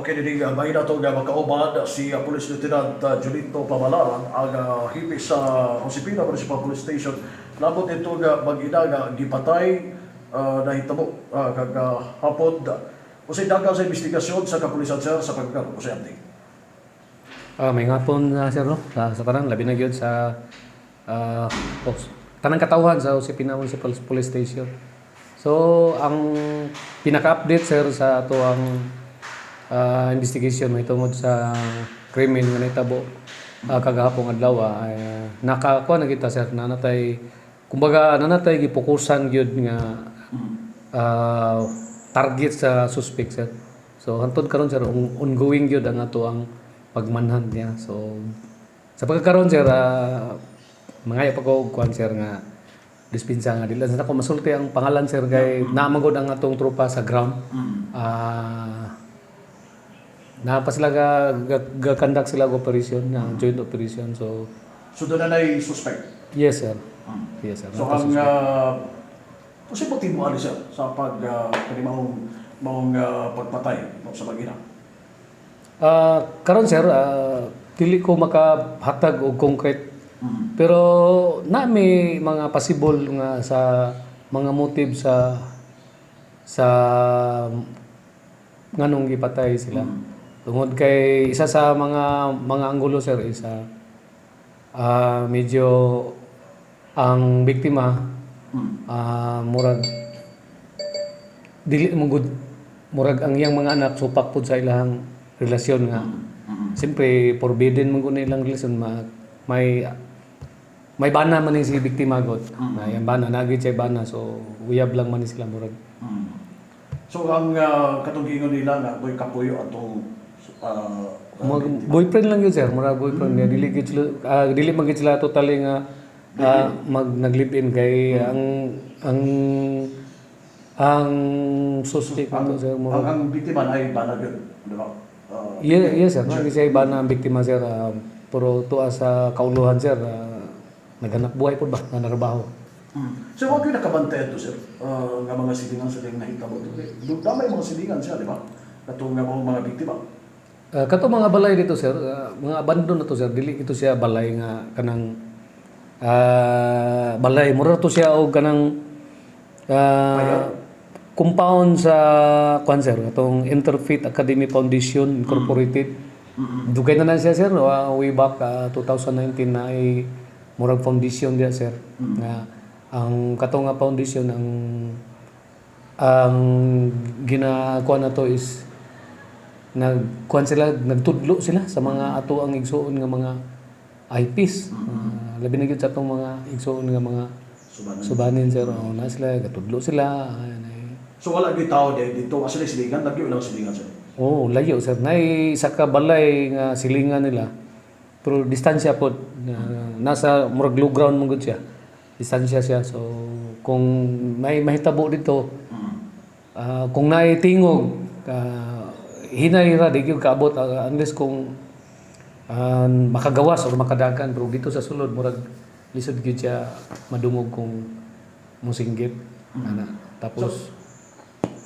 Okay, dili may nato nga makauban si Police Lieutenant Julito Pamalaran, ang hepe sa Josepina Municipal Police Station. Labot ito nga mag-ina nga gipatay, nahitabo kag hapon. Unsay dagan sa investigasyon sa kapulisan, sir, sa pagkakaroon sa update? May hapon na, sir, no, sa tanan, labi na gyud sa tanang katawhan sa Josepina Municipal Police Station. So ang pinaka-update, sir, sa ato ang investigation mahitungod sa krimen nga nahitabo kagahapong adlaw ay nakakuha na kita, sir, na natay, kumbaga nanatay gipokusan gyud nga target sa suspect, sir. So hantod karon, sir, ongoing gyud ang ato ang pagmanhunt niya. So sa pagkakaroon, sir, mangayo pa ko og kuan, sir, nga dispensa nga dili sa ako masulti ang pangalan, sir, kay naa man gud ang atong tropa sa ground. Na pa sila ga conduct sila og operation nga joint operation. So So doon na na'y suspect. Yes, sir. Yes, sir. So ang unsay motibo ani, sir, sa pag kani maong maong pagpatay, no, sa mag-ina? Karon, sir, dili ko makahatag og concrete. Pero na may mga possible nga sa mga motive sa nganong gipatay sila. Tungod kay isa sa mga anggulo, sir, is medyo ang biktima murag dili mo good, murag ang iyang mga anak supak pud sa ilahang relasyon nga siyempre forbidden man gud na ilang relasyon. May bana man ni si biktima god na iyang bana nagi siya bana, so uyab lang man ni sila murag. So ang katong giingon nila nga boy kapuyo atong Boyfriend lang yun, sir, murag boyfriend niya. Dili gyud sila dili man gyud sila totally nga mag nag-live-in kay ang suspect ang, nito, sir, ang, murag ang biktima ay bana gyud, di ba? Yes, sir. Nagi siya bana ang biktima, sir. Pero tuwa sa kauluhan, sir, naghanap buhay po ba nga narabaho. So wa gyud nakabantay ato, sir, nga mga silingan sa ding nahitabo to. Damay mga silingan siya, di ba? Katong nga mga biktima. Kato mga balay dito, sir, mga abandon na to, sir, dili ito siya balay nga kanang balay, mura to siya og kanang compound sa kwan, sir, katong Interfaith Academy Foundation Incorporated. Dugay na na siya, sir, way back 2019 na ay murag foundation diya, sir. Nga ang katong nga foundation, ang ginakuha na to is nagkuan sila, nagtudlo sila sa mga ato ang igsuon nga mga IPs. Labi na gyud sa atong mga igsuon nga mga Subanan. Subanin, sir. Oh, na sila gatudlo sila. Ayan, ay. So wala gyud tao dito asa na silingan, lagyo lang silingan, sir. Oh, layo, sir. Nay isa ka balay nga silingan nila. Pero distansya po na, nasa murag low ground man gud siya. Distansya siya. So kung may mahitabo dito, kung naay tingog, hinay ra, di gyud kaabot unless kung makagawas or makadagan, pero dito sa sulod murag lisod gyud siya madungog kung musinggit ana. Tapos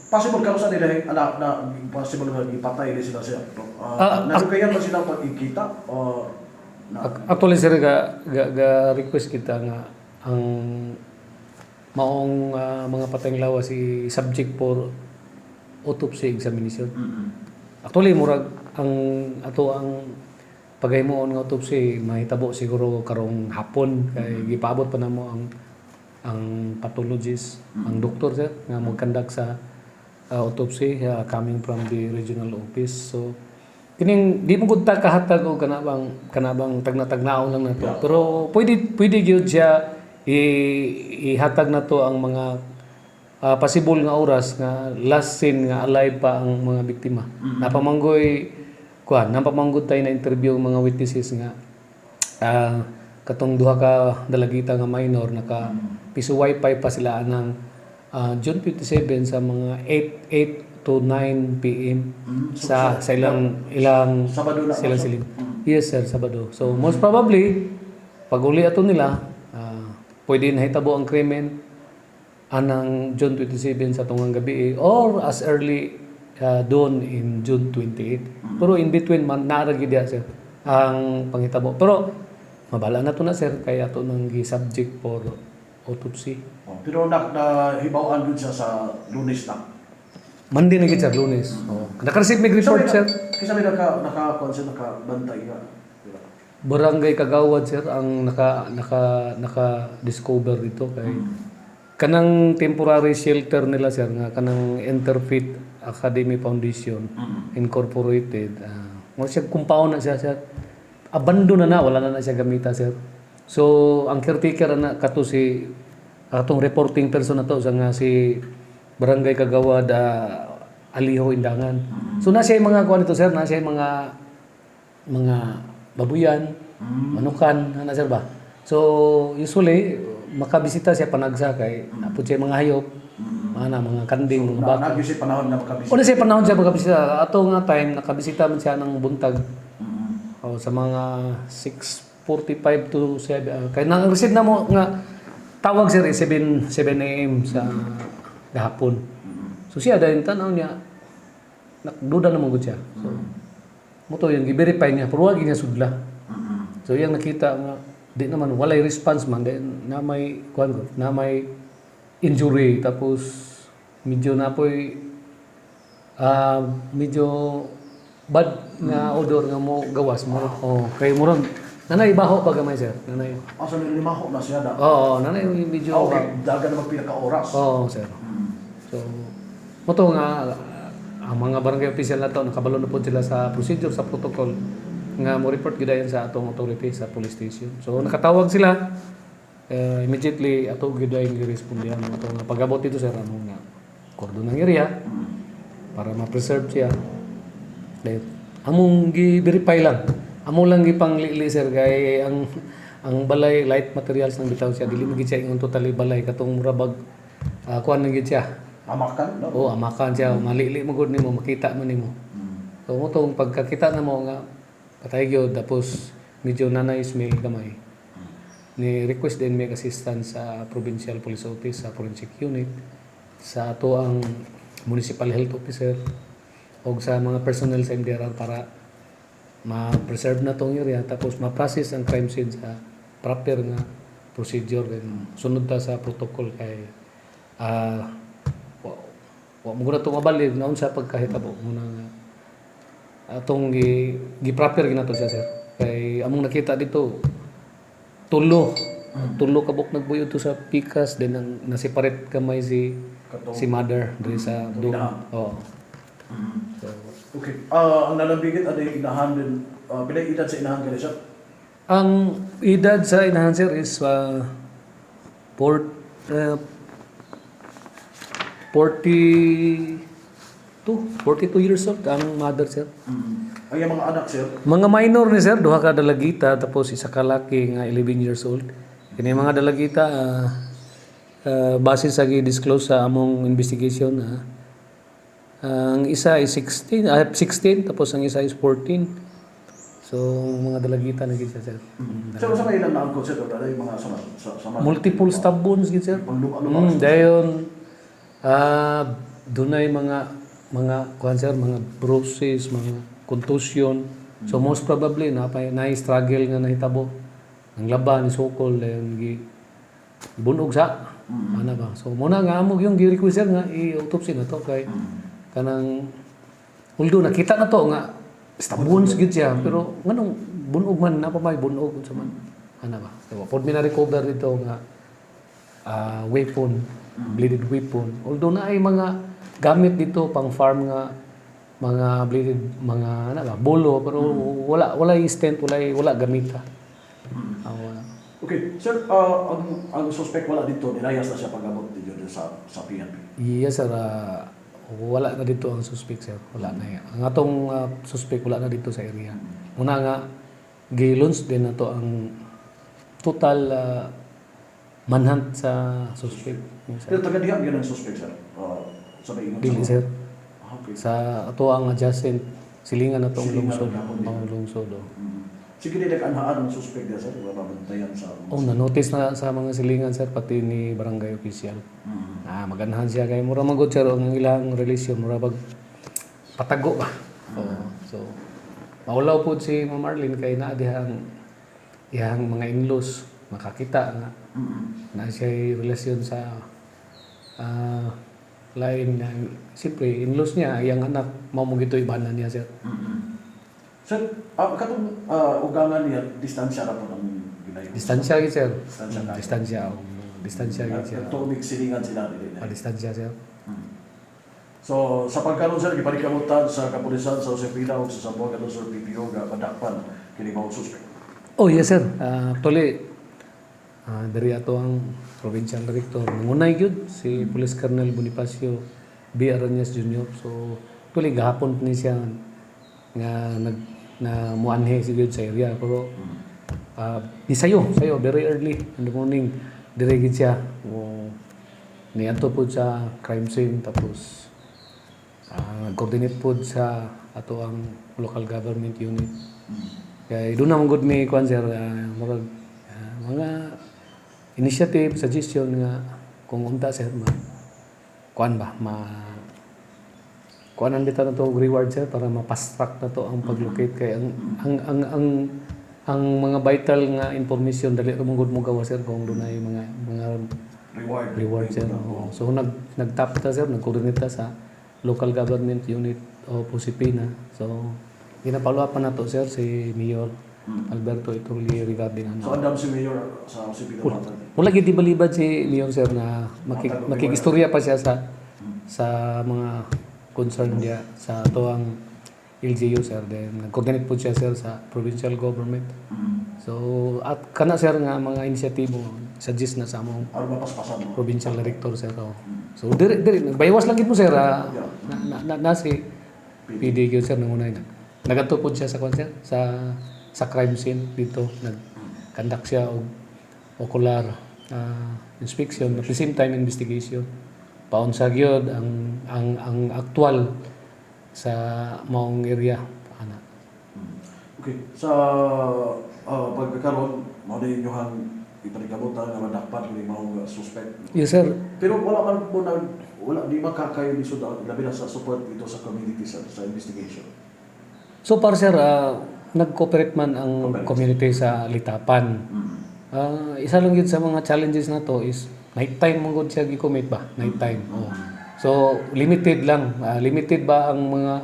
Possible karon sa nila ana na possible nga ipatay ni sila, sir. No? Nadugayan ba sila pag-ikita o na, Actually, sir, ga request kita nga ang maong mga patayng lawas si subject for autopsy examination. Actually, murag ang ato ang paghimuon nga autopsy mahitabo siguro karong hapon kay gipaabot pa namo ang pathologist, ang doktor, sir, nga mag-conduct sa autopsy coming from the regional office. So kining di mo gud ta kahatag og kanabang tagna-tagnaon lang nato. Pero pwede pwede gyud siya ihatag nato ang mga possible nga oras nga last seen nga alive pa ang mga biktima. Napamanggoy kuan, napamanggod tayo na interview ang mga witnesses nga katong duha ka dalagita nga minor, naka piso wifi pa sila anang June 27 sa mga 8 to 9 PM sa ilang ilang Sabado na silang siling. Yes, sir, Sabado. So most probably pag uli ato nila, pwede nahitabo ang krimen anang June 27 sa tungang gabi eh, or as early doon in June 28. Pero in between man naa ra gyud diha, sir, ang panghitabo. Pero mabala na to na, sir, kaya ato nang gi-subject for autopsy. Oh, pero na nahibaw-an gud siya sa Lunes na. Monday na gyud, sir, Lunes. Oh. Naka-receive mig report, sir. Kinsa may naka kuan, sir, nakabantay nga? Diba? Barangay Kagawad, sir, ang naka naka naka discover dito kay kanang temporary shelter nila, sir, nga kanang Interfaith Academy Foundation Incorporated. Mo siya compound na siya, sir. Abandon na na, wala na na siya gamita, sir. So ang caretaker na kato si atong reporting person na to sa nga si Barangay Kagawad Aliho Indangan. So na siya yung mga kuan nito, sir, na siya yung mga babuyan, manukan, ana, sir, ba? So usually makabisita siya panagsa kay napud siya mga hayop, mga na, mga kanding, mga baka. Na siya panahon na makabisita. Una siya panahon siya makabisita. Ato nga time nakabisita man siya ng buntag. O, sa mga 6:45 to 7. Kay nang-receive na mo nga tawag, sir, eh, 7 7 a.m. sa gahapon. So siya dahil tanaw niya, nakduda naman gud siya. So mo to yung gi-verify niya pero wag niya sudla. So iyang nakita nga di naman walay response man di, na may kuan ko, na may injury, tapos medyo na po'y medyo bad nga odor nga mo gawas mo. Oh, kay murag nanay baho pa gamay, sir, nanay. Asa ni limaho na siya na. Oo, nanay medyo Ah, okay, dagan na magpila ka oras. Oo, sir. So mo to nga ang mga barangay official na to nakabalo na po sila sa procedure, sa protocol nga mo report gyud sa atong authority sa police station. So nakatawag sila immediately, ato gyud ay girespondihan mo to nga pag-abot dito, sir, ano nga cordon ng area para ma-preserve siya. Then, among gi-verify lang. Amo lang gipang lili, sir, kay ang balay light materials nang bitaw siya, dili man gid siya ingon totally balay, katong mura bag kuan lang gid siya. Hamakan, no? Oo, amakan siya, malili mo gud nimo, makita mo nimo. So mo tong pagkakita na mo nga patay gyud, tapos medyo nanay smell gamay. Ni request din may assistance sa Provincial Police Office, sa Forensic Unit, sa ato ang Municipal Health Officer o sa mga personnel sa MDRR para ma-preserve na tong area, tapos ma-process ang crime scene sa proper nga procedure, then sunod ta sa protocol kay wa mo gud to mabalid na unsa pagkahitabo muna nga atong gi proper ginato siya, sir, kay among nakita dito tulo tulo kabuk nagbuyo to sa pikas then ang na-separate kamay si Katong- si mother diri sa do. Inahan. Oo. So Okay. Ah, ang nalambigit ano yung inahan din, pila yung edad sa inahan kani siya? Ang edad sa inahan, sir, is 42 42 years old ang mother, sir. Ang iyang mga anak, sir? Mga minor ni, sir, duha ka dalagita tapos isa ka laki nga 11 years old. Kini mga dalagita, base sa gi-disclose sa among investigation, ang isa is 16, tapos ang isa is 14. So mga dalagita na gid siya, sir. Sir, sa may ilang naangkot, sir, ano yung mga sama? Multiple stab wounds gid, sir. Pang luma-luma. Dayon dunay mga kuan, sir, mga bruises, mga contusion. So most probably na pa na struggle nga nahitabo. Ang laban ni sukol dayon gi bunog sa ana ba. So muna nga amo yung gi-request, sir, nga i-autopsy na to kay kanang although nakita na to nga stab wounds gid siya, pero nganong bunog man na pa may bunog unsa man ana ba. So pod mi na recover dito nga weapon, bladed weapon. Although na ay mga gamit dito pang farm nga mga bladed, mga ano ba, bolo, pero wala wala yung stent, wala gamita. Wala. Okay, sir, ang suspect wala dito, nilayas na siya pag-abot dito sa PNP. Yes, sir, wala na dito ang suspect, sir. Wala na yan. Ang atong suspect wala na dito sa area. Muna nga gi-launch din na to ang total manhunt sa suspect. Yes, sir. Pero taga diha gyud ang suspect, sir. Sa may ingon Dili, sa sir. Ah, okay. Sa ato ang adjacent silingan na to ang Silingan lungsod. na po din. Ang lungsod. Oh. Sige, di nag-anhaan ang suspect diha, sir, wala bantayan sa Oh, na-notice na sa mga silingan, sir, pati ni barangay official. Ah, maganahan siya kay mura magod, sir, ang ilang relasyon mura bag patago ba. Oo. So maulaw pod si Ma'am Arlene kay naa dihang iyang mga in-laws makakita nga na siya relasyon sa lain na siyempre in-laws niya, iyang anak mao mo gitoy bana niya, sir. Sir, katong ugangan niya, distansya ra po ang ginayon? Distansya gid, sir. Distansya kayo. Distansya, oh. Distansya gid siya. Tubig silingan sila dili na. Ah, distansya, sir. So, sa pagkaron, sir, gipanikamutan sa kapulisan sa Josefina ug sa Zamboanga del Sur PPO nga madakpan kini maong suspect. Oh, yes, sir. Actually, diri ato ang provincial director. Nangunay gyud si Police Colonel Bonifacio B. Arañas Jr. So, actually, gahapon ni siya nga nag na muanhe si gyud sa area, pero di sayo sayo very early in the morning dire gid siya o niadto pod sa crime scene, tapos nag-coordinate pod sa ato ang local government unit. Kay doon naman gud mi kuan, sir, murag mga initiative, suggestion nga kung unta, sir, ma kuan ba, ma kuanan bitaw na to og reward, sir, para ma-fast track na to ang pag-locate, kay ang mga vital nga information dali ra man gud mo gawa, sir, kung dunay mga reward. Reward, sir. Oo. So nag-tap ta, sir, nag-coordinate ta sa local government unit o Josepina. So ginapalo pa na to, sir, si Mayor Alberto Iturli regarding ano. So andam si Mayor sa Josepina Batan? Wala gid balibad si Mayor, sir, na makikistorya pa siya sa mga concern niya sa atoang LGU, sir. Then nag-coordinate po siya, sir, sa provincial government. So at kana, sir, nga mga inisyatibo suggest na sa among Aron mapaspasan mo. Provincial director, sir. Oh. So diri diri nagbaywas lang gid mo, sir, ah, na si PD gyud, sir, nangunay na. Nagadto pod siya sa kwan, sir, sa crime scene dito, nag-conduct siya og ocular inspection, at the same time investigation. Paunsa gyud ang aktual sa maong area ana. Okay, sa pagkakaroon, mao na inyong ipanikamutan nga madakpan ni maong suspect. Yes, sir. Pero wala man po na wala di makakayo ni sud labi na sa support ito sa community sa investigation? So far, sir, nag-cooperate man ang Cooperate. Community sa Litapan. Isa lang yun sa mga challenges na to is night time mo gud siya gi-commit ba? Night time. Oh. So limited lang, limited ba ang mga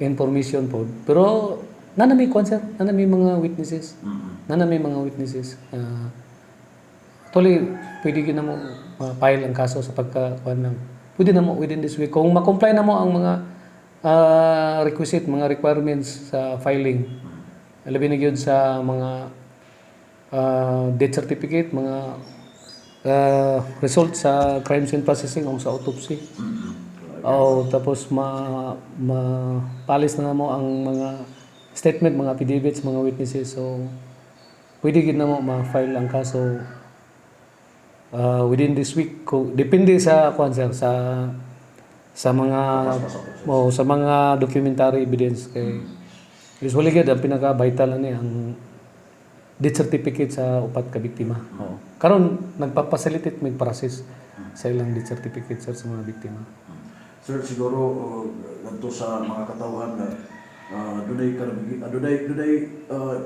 information po. Pero naa na may kwan, sir, naa na may mga witnesses. Naa na may mga witnesses. Actually, pwede gyud na mo ma-file ang kaso sa pagka kuan lang. Pwede na mo within this week kung ma-comply na mo ang mga requisite, mga requirements sa filing. Labi na gyud sa mga death certificate, mga result sa crime scene processing o sa autopsy. Oo, tapos ma ma palis na mo ang mga statement, mga affidavits, mga witnesses. So pwede gid na mo ma-file ang kaso within this week. Depende sa kuan, sir, sa mga oh, sa mga documentary evidence, kay usually gid ang pinaka vital ani ang death certificate sa upat ka biktima. Oo. Karon nagpapacilitate mig process sa ilang death certificate, sir, sa mga biktima. Sir, siguro ngadto sa mga katawhan nga dunay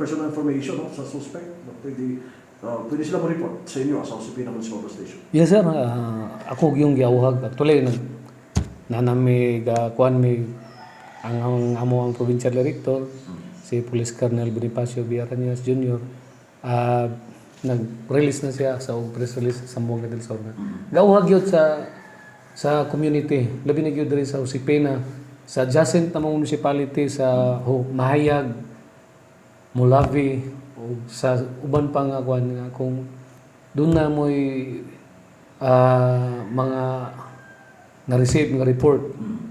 personal information, no, sa suspect na pwede sila mo report sa inyo sa Josepina Municipal Police Station? Yes, sir, ako yung giawhag. Actually nag nanami ga kuan mi ang amo ang provincial director, si Police Colonel Bonifacio B. Arañas Jr. Nag-release na siya sa og press release sa Zamboanga del Sur. Gauhag gyud sa community, labi na gyud diri sa Josepina, sa adjacent na mga municipality sa Mahayag, Molave o sa uban pa nga kuan, nga kung doon na mo'y mga na-receive nga report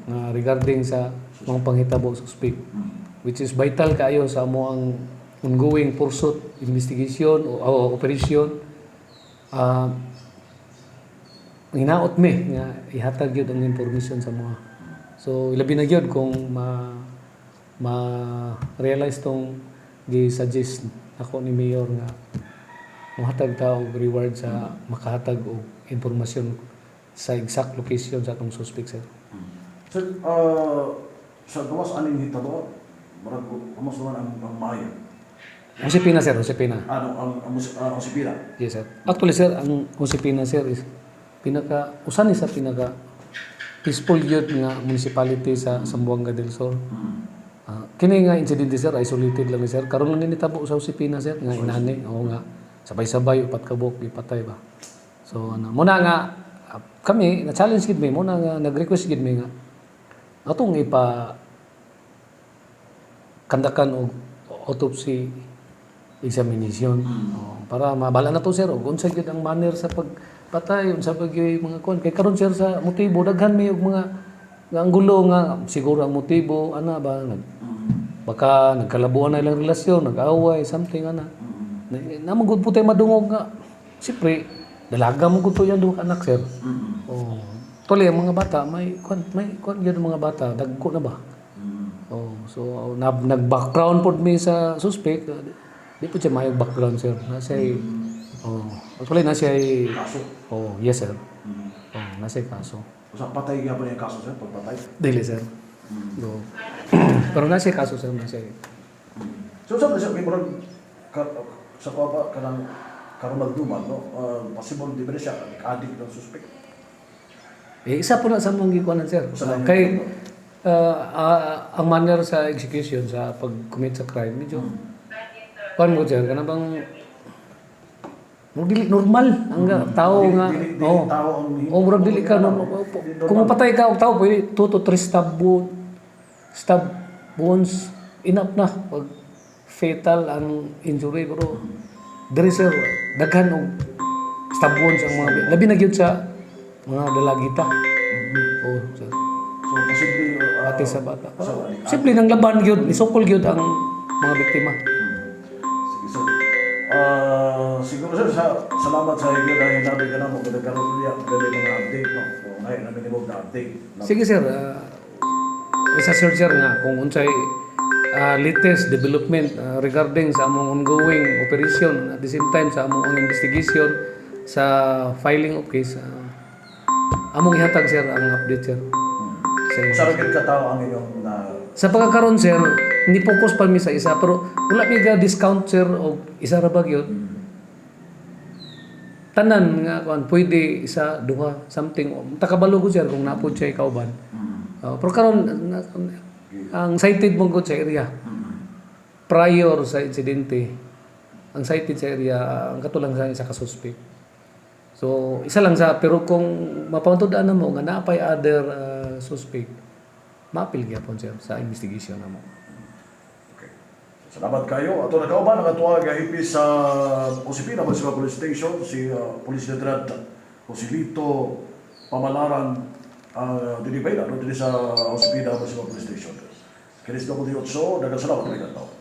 nga regarding sa mga panghitabo suspect, which is vital kaayo sa amo ang ongoing pursuit investigation o operation, hinaot mi nga ihatag gyud ang information sa mga. So ilabi na gyud kung ma ma-realize tong gi-suggest ako ni Mayor nga mohatag ta og reward sa makahatag og impormasyon sa exact location sa atong suspect, sir. Sir, sa Sa gawas aning hitabo, murag kumusta man ang Maya? Josepina, sir, Josepina. Ano ang Josepina? Yes, sir. Actually, sir, ang Josepina, sir, is pinaka usa ni sa pinaka peaceful gyud nga municipality sa Zamboanga del Sur. Kini nga incident, sir, isolated lang ni, sir. Karon lang ni nitabo sa Josepina, sir, nga inani. Oo nga. Sabay-sabay upat ka buok gipatay ba. So ano, muna nga kami na challenge gid mi, muna nga nag-request gid mi nga atong ipa kandakan og autopsy examination. Oh, para mabala na to, sir, og unsa gyud ang manner sa pagpatay, unsa ba gyud mga kuan kay karon, sir, sa motibo daghan may og mga nga ang gulo nga siguro ang motibo ana ba baka nagkalabuan na ilang relasyon, nag-away, something ana. Na man gud po tayo madungog nga siyempre dalaga mo gud to yan duha ka anak, sir. Oh. Tuloy ang mga bata may kuan gyud ang mga bata, dagko na ba. Oh, so nag-background pod mi sa suspect. Di po siya mayong background, sir. Nasa oh, actually nasa Kaso. Oh, yes, sir. Oh, nasa kaso. Usa patay gyapon yung kaso, sir, pagpatay? Dili, sir. No. Pero nasa kaso, sir, nasa. So sa sir, may murag sa kuha ba kanang karumaldumal, no? Possible di ba na siya addict ng suspect? Eh, isa po na sa mong gikuanan, sir. Usa lang yun. Kay ang manner sa execution sa pag-commit sa crime medyo kuan mo, sir, kana bang mo dili normal ang tao Dili- nga dili oh. tao ang Oh, murag dili ka no, Dili normal. kung mapatay ka og tao pwede 2 to 3 stab wounds, enough na pag fatal ang injury, pero diri, sir, daghan og stab wounds ang mga labi na gyud sa mga dalagita. Oh, sir. So posible Pati sa bata. Sa Simple nang laban gyud, nisukol gyud ang mga biktima. Sige, sir. Siguro, sir, salamat sa inyo dahil nabi ka na mo nagkaroon niya gali mga update, no. So ngayon namin ni na update. No? Sige, sir, isa sir, sir nga kung unsay latest development regarding sa among ongoing operation, at the same time sa among investigation sa filing of case, among ihatag, sir, ang update, sir. Sa inyo. Sa gyud ka tao ang inyong na Sa pagkakaroon, sir, hindi focus pa mi sa isa pero wala mi ga discount, sir, og isa ra ba gyud. Tanan nga kuan pwede isa, duha, something. Takabalo ko, sir, kung napod siya kauban. Pero karon ang sighted mo gud sa area prior sa insidente, ang sighted sa area ang katulang sa isa ka suspect. So isa lang sa pero kung mapantud-an na mo nga naapay other suspect, maapil gyapon, sir, sa investigation namo. Okay. Salamat kayo. Ato nakauban ang atuwa gahipi sa Josepina Municipal Police Station si Police Lieutenant Joselito Pamalaran, dinhi ba no, dinhi sa Josepina Municipal Police Station. Kinis W8, daghang salamat kay tao.